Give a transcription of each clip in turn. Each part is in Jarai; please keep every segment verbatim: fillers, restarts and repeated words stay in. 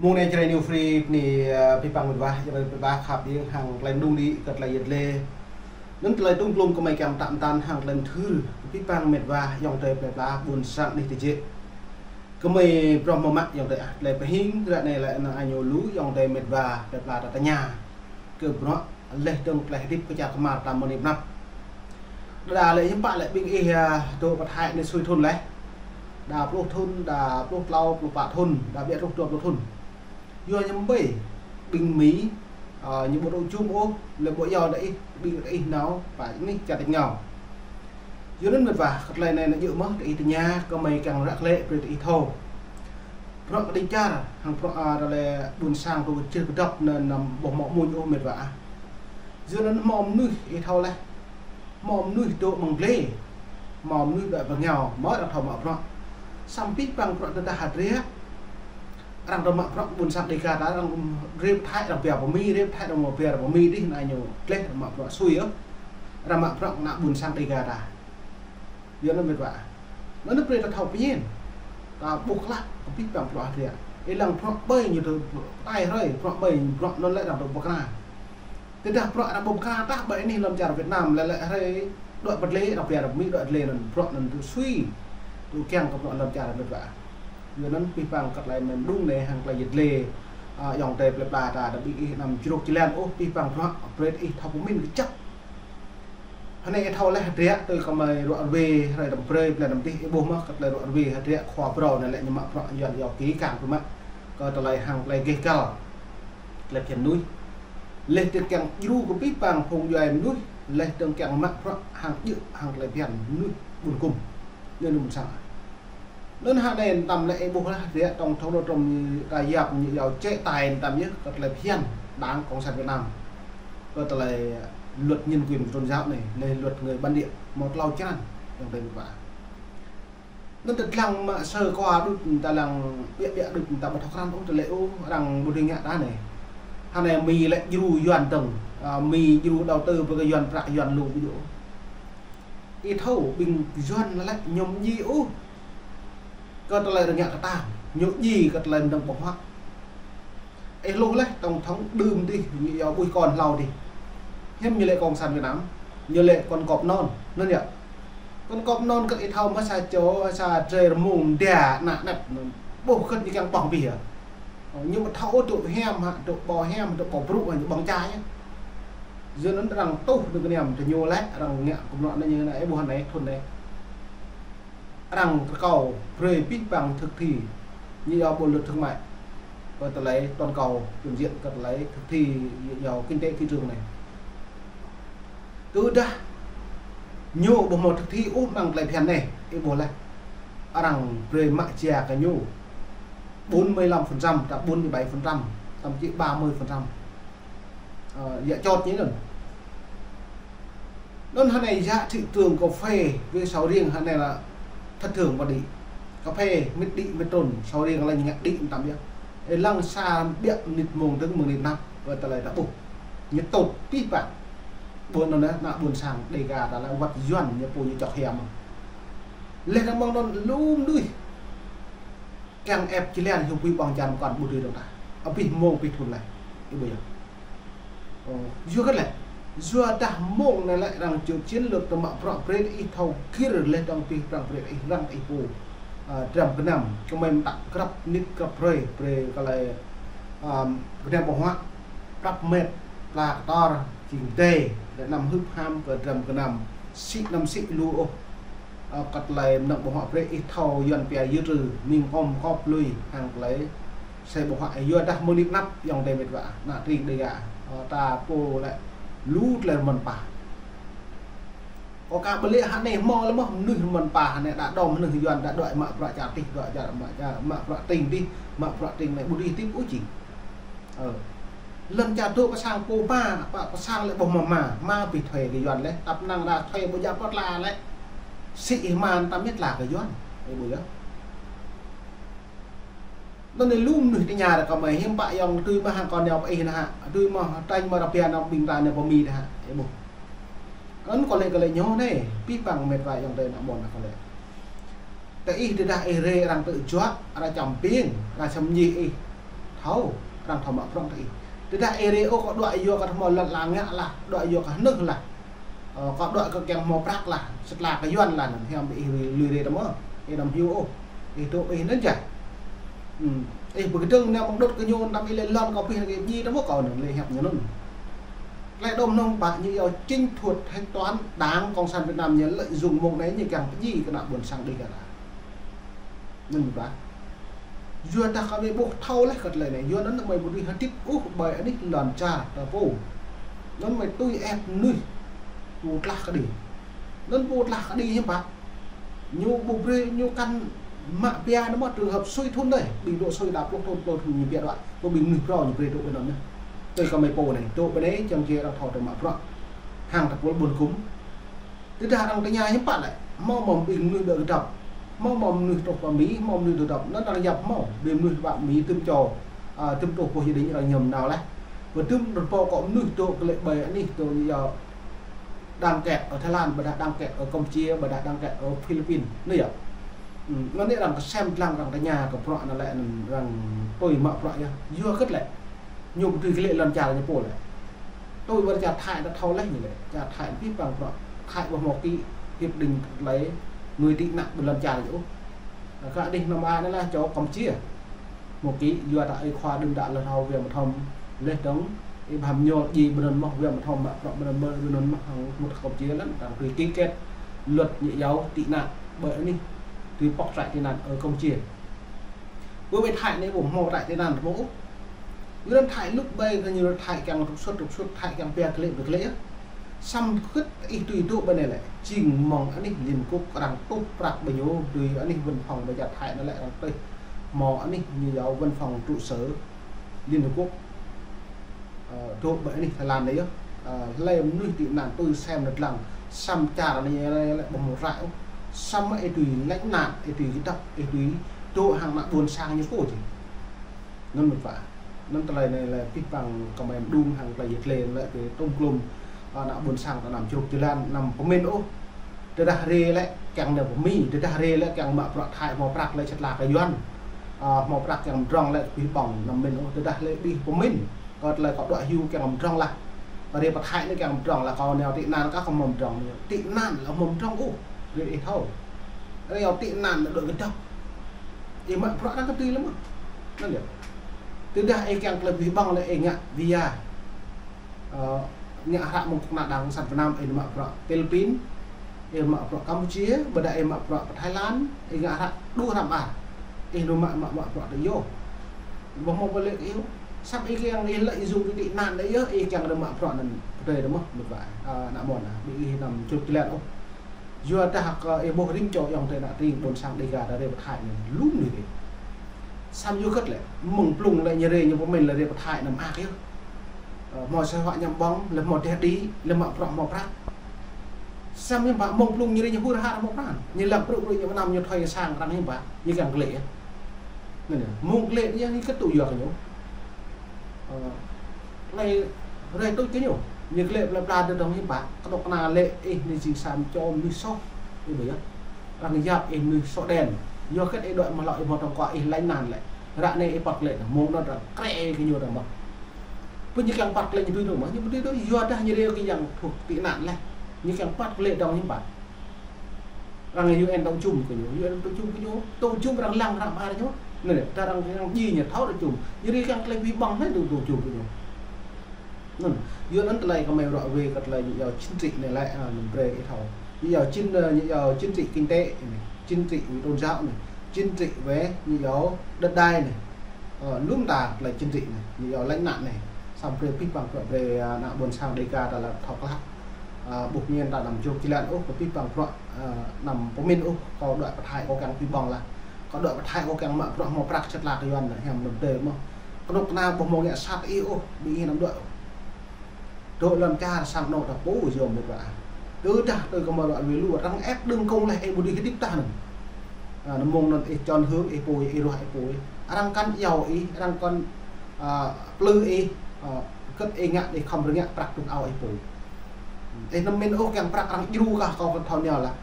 Mông anai Jrai New Free bơni, ơ, abih bang mĕt wa, ayŏng adơi plơi pla khăp hing hăng tơlơi mơđung đĭ kơ tơlơi yet lê. Anŭn tơlơi tŭm klum kơmơi kiăng pơtă pơtăn hăng tơlơi mơthưr kơ abih bang mĕt wa, ayŏng adơi plơi pla ƀuôn sang anih tơjĕ. Kơmơi prŏng mơ̆ mă ayŏng adơi ah, tơlơi pơhing ră anai lĕ anŭn añu lu ayŏng adơi mĕt wa plơi pla ta tơña kơ bruă laih dơ̆ng tơlơi hơdip kơ čar kơmar ta mơ̆ng anai pơ anăp. Đa lĕ hiư̆m pă lĕ ƀing ih, ơ, dŏ pơ Thái anai sui thŭn laih. Đa pluh thŭn, đa pluh klâo, pluh pă thŭn, đa ƀiă truh dua pluh thŭn. Yua hiư̆m pă ƀing Mi, ơ, ñu ƀu dŏ jum ôh, lĕ ƀu iâu đa ih, ƀing đa ih nao pơ anih čar tač rơngiao. Yua anŭn mĕt wa, kơ tơlơi anai anai djơ̆ mơ̆, đa ih tơña, kơmơi kiăng ră klĕ brơi đa ih thâo. Bruă kơđi čar, hăng bruă, ơ, tơlơi ƀuôn sang tŭ kơčih kơdŏp anŭn, anŭn ƀu hmâo mơnuih ôh mĕt wa ah. Yua anŭn hmâo mơnuih ih thâo laih. Hmâo mơnuih dŏ amăng glai. Hmâo mơnuih dŏ pơ rơngiao, mơ̆ arăng thâo mă bruă. Samơ̆ abih bang bruă tơdah hơdră. Arăng thâo mă bruă ƀuôn sang Đêga ta, arăng rai pơ Thái arăng pia pơ Mi, rai pơ Thái arăng mă pia pơ Mi dih, anŭn añu gleh arăng mă bruă sui yơh. Arăng mă bruă ană ƀuôn sang Đêga ta. Yua anŭn mĕt wa. Anŭn brơi ta thâo pơñen. Ta ƀuh klă, abih bang bruă hơdră. Ih lăng bruă ƀơi ñu tŭ pơtai hrơi, bruă ƀơi bruă anŭn lĕ arăng tŭ pơkra. Tơdah bruă arăng ƀu pơkra tah ƀơi anih lŏn čar Việt Nam lĕ lĕ hrơi dŏ pơ glai, arăng pia arăng Mi dŏ glai anŭn bruă anŭn tŭ sui. Tŭ kiăng kơ bruă lŏn čar mĕt wa. Yua anŭn abih bang kơ tơlơi mơđung anai hăng tơlơi yet lê. Ơ, ayŏng adơi plơi pla ta, đa ƀing ih anăm jrôk jơlan ôh, abih bang bruă brơi ih thâo pơmĭn kơjăp. Hơnai ih thâo laih hơdră tui kơmơi ruă rơwe, hrơi tơm brơi, plơi tơm dih, ih ƀuh mơ̆ kơ tơlơi ruă rơwe hơdră khua phrâo anai lĕ ñu mă bruă Yuan iâu ký cam tŭ mă. Kơ tơlơi hăng tơlơi gêh gal. Tơlơi phiăn mơnuih. Laih dơ̆ng kiăng djru kơ abih bang phung djuai mơnuih, laih dơ̆ng kiăng mă bruă hăng djơ̆ hăng tơlơi phiăn mơnuih ƀun kŭm. Anŭn ƀuôn sang. Anŭn hơnai tơm lĕ ih ƀuh laih, ƀiă tổng thống Donald Trump ñu ta yap ñu iâu chế tài tơm yơh kơ tơlơi phiăn Đảng Cộng sản Việt Nam. Kơ tơlơi luật nhân quyền tôn giáo anai, laih luật người bản địa hmâo tlâo črăn, ayŏng adơi mĕt wa. Anŭn ta lăng mă sơ kua đŭt ta lăng ƀiă ƀiă đŭt ta ƀu thâo krăn ôh tơlơi ôh arăng ƀu dưi ngă ta anai. Hơnai Mi lĕ djru Yuan dơ̆ng, ơ, Mi djru đầu tư pơ kơ Yuan prăk Yuan lu ƀu djơ̆ ôh. Ih thâo ƀing Yuan lĕ ñu ƀu djơ̆ ôh. Kơ tơlơi rơngiă kơtang, ñu djơ̆ kơ tơlơi mơnơ̆ng ƀơ̆ng huă. Ih hluh laih tổng thống đưm dih, ñu iâu ƀuh kon hlâo dih. Hiư̆m ñu lĕ Cộng sản Việt Nam, ñu lĕ kon kŏp non, anŭn yơh. Kon kŏp non kơ ih thâo mơ̆ sa čô, sa drơi rơmung dia ană anăp, ƀuh kơ ñu kiăng ƀơ̆ng abih yơh. Ñu ƀu thâo ôh dŏ hiam hă, dŏ ƀâo hiam, dŏ ƀâo brŭ hă, ñu ƀơ̆ng ča yơh. Yua anŭn arăng tuh dơ̆ng kơnăm, tơ ñu lĕ, arăng ngă kơmlŏn anai ñu anai, ih ƀuh anai, thŭn anai. Arăng rơkâo brơi abih bang thực thi, ñu iâu bộ luật thương mại, kơ tơlơi toàn cầu, toàn diện kơ tơlơi thực thi, ñu iâu kinh tế thị trường anai. Tơdah ñu ƀu hmâo thực thi ôh amăng tơlơi phiăn anai, ih ƀuh laih. Arăng brơi mă jia kơ ñu bốn mươi lăm phần trăm, ta bốn mươi bảy phần trăm, thậm chí ba mươi phần trăm. Ơ, yă čot ñu anŭn. Anŭn hơnai giá thị trường cà phê với sầu riêng hơnai lĕ thất thường và đĭ. Cà phê mĭt đĭ mĭt trŭn, sầu riêng lĕ ñu ngă đĭ tơm yơh. Ih lăng sa ƀiă mơnit mông dơ̆ng mơnit anăp, kơ tơlơi ta ƀuh. Ñu tŭt abih bang. Ƀuôn anŭn ană ƀuôn sang Đêga ta lĕ wăt Yuan ñu pô ñu čŏk hiam. Laih dơ̆ng mơ̆ng anŭn lu mơnuih kiăng ĕp jơlan hiu bui ƀơ̆ng čar mơkŏn ƀu dưi dơ̆ng tah. Abih mông abih thŭn laih. Ih ƀuh yơh. Ơ, yua kơ lĕ, yua dah mông anai lĕ arăng čô chiến lược tơ mă bruă brơi ih thâo gir laih dơ̆ng abih bruă brơi ih răng ih pô. Ơ, dram gơnam, kơmơi mơtă grăp mơnit grăp hrơi, brơi kơ tơlơi, ơ, gơnam ƀơ̆ng huă, prăp met, pla kơtor, jing dê, lĕ anăm hưp ham kơ dram gơnam, sĭ anăm sĭ lu ôh. Ơ, kơ tơlơi mơnơ̆ng ƀơ̆ng huă brơi ih thâo Yuan pia yơr rư, ming kŏm kŏp lui, hăng tơlơi sĕ ƀơ̆ng huă yua dah mơnit anăp ayŏng adơi mĕt wa, ană tring Đêga. Ơ, ta pô lĕ lu tơlơi rơmăn pah. Kơ ka ƀơi lĕ hơnai hmâo lĕ mơ̆ mơnuih rơmăn pah hơnai đa đom mơnuih Yuan đa đuaĭ mă bruă čar dih, đuaĭ čar mă čar, mă bruă tring dih, mă bruă tring anai ƀu dưi hơdip ôh čih. Ơ. Lŏn čar dŏ pơ sang pô ma, pơ, pơ sang lĕ ƀuh ma ma, ma abih thuê kơ Yuan laih, tăp năng đa thuê ƀu djă̱ pơtla lĕ. Sĭ ih ma tơm yơh tla kơ Yuan. Ih ƀuh yơh. Anŭn anai lu mơnuih tơña ră kơmơi hiư̆m pă ayŏng tui mơ̆ hăng kơ nao pơ ih anai hă, tui mơ̆ tránh mơ̆ rơbia nao ƀing ta nao pơ Mi anai hă, ih ƀuh. Anŭn kơ lĕ kơ lĕ ñu anai, abih bang mĕt wa ayŏng adơi ană ƀôn anai kơ lĕ. Tơ ih tơdah ih rai arăng tŭ juă, arăng čăm ƀing, arăng čăm ñi ih. Thâo, arăng thâo mă bruă kơ ih. Tơdah ih rai ôh kâo đuaĭ yua kơ hmâo lŏn ala ngă lah, đuaĭ yua kơ hnưh lah. Ơ, kâo đuaĭ kơ kiăng hmâo prăk lah, sĭt lah kơ Yuan lah, anŭn hiam ƀing ih rai, rai tơ mơ̆. Ih anăm hyu ôh. Ih dŏ ih anŭn jai. Ih pơkơdơ̆ng anăm mơ̆ng đŭt kơ ñu, anăm ih lĕ lŏn kâo pih lagi ji tơ mơ̆ kâo anŭn lĕ hiăp ñu anŭn. Tơlơi đom nong pă ñu yua chính thuật hạch toán Đảng Cộng sản Việt Nam ñu lợi dụng mông anai ñu kiăng pơji kơ ană ƀôn sang Dega ta. Anŭn pă. Yua dah kơ mơi ƀuh thâo laih kơ tơlơi anai. Yua anŭn mơi ƀu dưi hơdip ôh ƀơi anih lŏn čar ta pô. Anŭn mơi tui ĕp mơnuih pô tlah kơđi. Anŭn pô tlah kơđi hiư̆m pă. Ñu ƀu brơi, ñu kăn mă pia anŭn mơ̆ trường hợp sui thun dơi. Ƀing dŏ sui đa pluh thun, pluh thun ñu pia đuaĭ. Kơ ƀing mơnuih phrâo ñu brơi dŏ ƀơi anŭn anai. Tui kơ mơi pô anai. Dŏ ƀơi anai čang čê arăng thâo tơ mă bruă. Hăng tơpul ƀôn kŭm. Tơdah arăng tơña hiư̆m pă lĕ, hmâo mơ̆ ƀing mơnuih dŏ kơdŏp, hmâo mơ̆ mơnuih truh pơ Mi, hmâo mơnuih dŏ kơdŏp, anŭn arăng yap hmâo, ƀing mơnuih pơ Mi tŭm čô, ơ, tŭm truh pơ gia đình arăng ñăm nao laih. Pơtŭm rơpô kơ mơnuih dŏ kơ lĕ ƀơi anih dŏ yua đang kẹt ở Thái Lan, ƀôdah đang kẹt ở Campuchia, ƀôdah đang kẹt ở Philippines, anŭn yơh. Anŭn anai arăng kơsem lăng arăng tơña kơ bruă anŭn lĕ, arăng tui mă bruă yơh, yua hơget lĕ. Ñu ƀu tui kơ lĕ lŏn čar ñu pô lĕ. Tui ƀơi čar Thái ta thâo laih ñu lĕ. Čar Thái pih păng bruă. Thái ƀu hmâo ký hiệp định tơlơi người tị nạn ƀơi lŏn čar ñu ôh. Kơ anih năm a anai lah čô Campuchia. Hmâo ký yua ta ơi khua đưm đă lŏn hâo wia mơthom leh dơ̆ng. Ih ƀăm ñu ji ƀơi anŭn mơ̆ wia mơthom mă bruă ƀơi anŭn mơ̆ ƀơi anŭn mơ̆ hăng mŭt Campuchia lĕ ta tui ký kết luật ñu yua tị nạn ƀơi anih. Tui pŏk trại tị nạn ở Campuchia. Ƀơi ƀơi Thái anai ƀu hmâo trại tị nạn ƀu ôh. Yua anŭn Thái lŭk ƀai kơ ñu Thái kiăng trục xuất, trục xuất, Thái kiăng pia kơ lĕ, pia kơ lĕ. Samơ̆ hơget ih tui dŏ ƀơi anai lĕ. Jing mơ̆ng anih Liên Quốc arăng tuh prăk ƀơi ñu, tui anih văn phòng ƀơi čar Thái anŭn lĕ arăng tuh. Hmâo anih ñu yua văn phòng trụ sở Liên Hợp Quốc. Ơ, dŏ ƀơi anih Thái Lan anai yơh. Ơ, hlơi mơnuih tị nạn tui sem anŭn lăng. Samơ̆ čar anai lĕ ƀu hmâo ră ôh. Samơ̆ ih tui lánh nạn, ih tui kơdŏp, ih tui dŏ hăng ană ƀôn sang ñu pô či. Anŭn mơ̆n pă. Anŭn tơlơi anai lĕ pih păng kơ mơi mơđung hăng tơlơi yet lĕ lĕ pơtŭm klum, ơ, ană ƀôn sang ta anăm čruk jơlan, anăm pơmĭn ôh. Tơdah rai lĕ kiăng nao pơ Mi, tơdah rai lĕ kiăng mă bruă Thái hmâo prăk lĕ sĭt lah kơ Yuan. Ơ, hmâo prăk kiăng pơdrŏng lĕ pih păng anăm mĭn ôh. Tơdah lĕ ƀing pơmĭn. Kơ tơlơi kâo đuaĭ hyu kiăng pơdrŏng lah. Rai pơ Thái anai kiăng pơdrŏng lah, kâo nao tị nạn kah kâo hmâo pơdrŏng. Tị nạn lah hmâo pơdrŏng ôh. Rai ih thâo. Rai ih tị nạn lah dŏ kơdŏp. Ih mă bruă arăng kơtư̆ lăm mơ̆. Anŭn yơh. Tơdah ih kiăng tơlơi pih păng lĕ ih ngă visa. Ơ, ngă hră mơ̆ng kơnuk kơna Đảng Cộng sản Việt Nam, ih mă bruă Philippines, ih mă bruă Campuchia, ƀôdah ih mă bruă pơ Thái Lan, ih ngă hră đu hră mơar. Ih anŭn mă, mă, mă bruă tơ yơh. Ƀu hmâo pơlĕ kơ ih. Samơ̆ ih kiăng ih lĕ ih jum kơ tị nạn đơi yơh, ih kiăng rai mă bruă anŭn. Pơdơi đơi mơ̆, mơ̆ ƀă. Ơ, ană mơ̆n, ƀing ih anăm čruk jơlan ôh. Yua dah kơ ih ƀuh rĭm čô ayŏng adơi ană tring ƀôn sang Dega ta rai pơ Thái anai, lŏm anai rai. Samơ̆ yua hơget lĕ, mơ̆ng blung lĕ ñu rai ñu pơmĭn lĕ rai pơ Thái anăm mơak yơh. Ơ, hmâo sơhua ñăm ƀơ̆ng, lĕ hmâo teh đĭ, lĕ mă bruă hmâo prăk. Samơ̆ hiư̆m pă mơ̆ng blung ñu rai ñu hur har hmâo pran. Ñu lăng brŭ brŭ ñu mơnam ñu thâo ñu sang arăng hiư̆m pă, ñu kiăng kơ lĕ yơh. Anŭn yơh, mơ̆ng kơ lĕ ñu, ñu kơtư̆ yua kơ ñu. Ơ, tơlơi rai tui kơ ñu. Ñu kơ lĕ pla pla dơ̆ng hiư̆m pă, kơnuk kơna lĕ ih anai jing sa čô mơnuih soh. Ih ƀuh yơh. Arăng yap ih mơnuih soh đen. Yua hơget ih đuaĭ mơ̆ lŏ ih hmâo tơ̆ng kơ ih lánh nạn lĕ. Ră anai ih păt kơ lĕ, mơ̆ng anŭn arăng krĕ kơ ñu dơ̆ng mơ̆. Pơ ñu kiăng păt kơ lĕ ñu tui dơ̆ng mơ̆, ñu ƀu tui dơ̆ng, yua dah ñu rai kơ yang thuộc tị nạn lĕ. Ñu kiăng păt kơ lĕ dơ̆ng hiư̆m pă. Arăng U N tŏ jum kơ ñu, U N tŏ jum kơ ñu, tŏ jum arăng lăng hră mơar ñu. Anai, dah arăng, arăng ji ñu thâo tŏ jum. Ñu rai kiăng tơlơi pih păng anai tŏ, tŏ jum kơ ñu. Anŭn, yua anŭn tơlơi kơ mơi ră ruai kơ tơlơi ñu yua chính trị anai lĕ, ơ, anŭn brơi ih thâo. Ñu yua chính, ơ, ñu yua chính trị kinh tế anai, chính trị về tôn giáo anai, chính trị về ñu yua đất đai anai. Ơ, lŏm ta tơlơi chính trị anai, ñu yua lánh nạn anai. Samơ̆ brơi pih păng bruă brơi, ơ, ană ƀôn sang Dega ta lĕ thâo klă. Ơ, ƀuh ñen ta anăm čruk jơlan ôh, kơ pih păng bruă, ơ, anăm pơmĭn ôh, kâo đuaĭ pơ Thái kâo kiăng pih păng lah. Kâo đuaĭ pơ Thái kâo kiăng mă bruă hmâo prăk sĭt lah kơ Yuan anŭn, hiam anŭn tơ mơ̆. Kơnuk kơna ƀu hmâo ngă sat ih ôh, ƀing ih anăm đuaĭ ôh. Dŏ lŏn čar sang anŏ ta pô yơh mơ̆ ƀă. Tơdah tui kơ mơi ră ruai lu, arăng ĕp đơ̆ng kông lĕ ih ƀu dưi hơdip tah anŭn. Ơ, anŭn mơ̆ng anŭn ih čon hơ̆ng ih pô, ih ruah ih pô. Arăng kăn iâu ih, arăng kăn, ơ, plư ih, ơ, hơget ih ngă ih khŏm rơngiă prăk tŭk ao ih pô. Ih anăm mĭn ôh kiăng prăk arăng djru kah kâo ƀu thâo nao lah.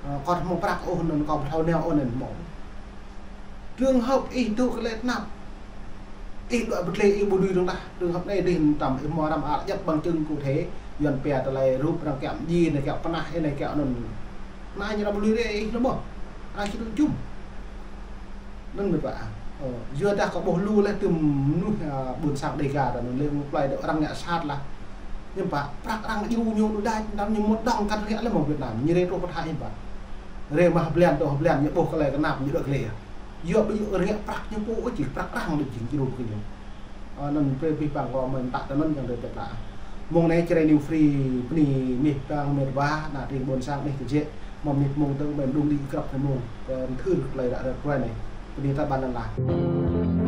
Ơ, kâo hmâo prăk ôh anŭn kâo ƀu thâo nao ôh anŭn hmâo. Trường hợp ih dŏ kơ lĕ tơnap. Ih đuaĭ pơtlĕ ih ƀu lui dơ̆ng tah, trường hợp anai dih tăm ih hmâo răm ăt djăp bằng chứng cụ thể, Yuan pia tơlơi rup arăng kiăng ji anai kiăng pơnah anai kiăng anŭn. Anai ñu răm lui rai ih lơ̆m ôh. Anai či tŭ jum. Anŭn mĕt wa. Ơ, yua dah kâo ƀuh lu laih tơm mơnuih, a, ƀôn sang Dêga ta anŭn lĕ mơ̆ng plơi dŏ arăng ngă sat lah. Hiư̆m pă, prăk arăng djru ñu đuaĭ đač, đăm ñu mŭt dŏng kăn rơngiă lĕ mơ̆ng Việt Nam, ñu rai truh pơthai hiư̆m pă. Rai mă blan truh blan ñu ƀuh kơ lĕ kơnap ñu đuaĭ gleh. Yua ƀu djơ̆ rơngiă prăk ñu pô ôh, či prăk arăng đuaĭ jing djru kơ ñu. Ơ, anŭn brơi abih bang kâo mơ̆n tă tơ anŭn yang rai pĕt lah. Mơ̆ng anai Jrai New Free bơni mih bang mĕt wa, ană tring ƀôn sang anih kơjĕ, mơ̆ mih mơ̆ng tơ̆ng mơ̆n đung đĭ krăp anai mơ̆ng, kơ mơthưn kơ tơlơi ră ruai anai. Bơni ta ƀan lăn lah.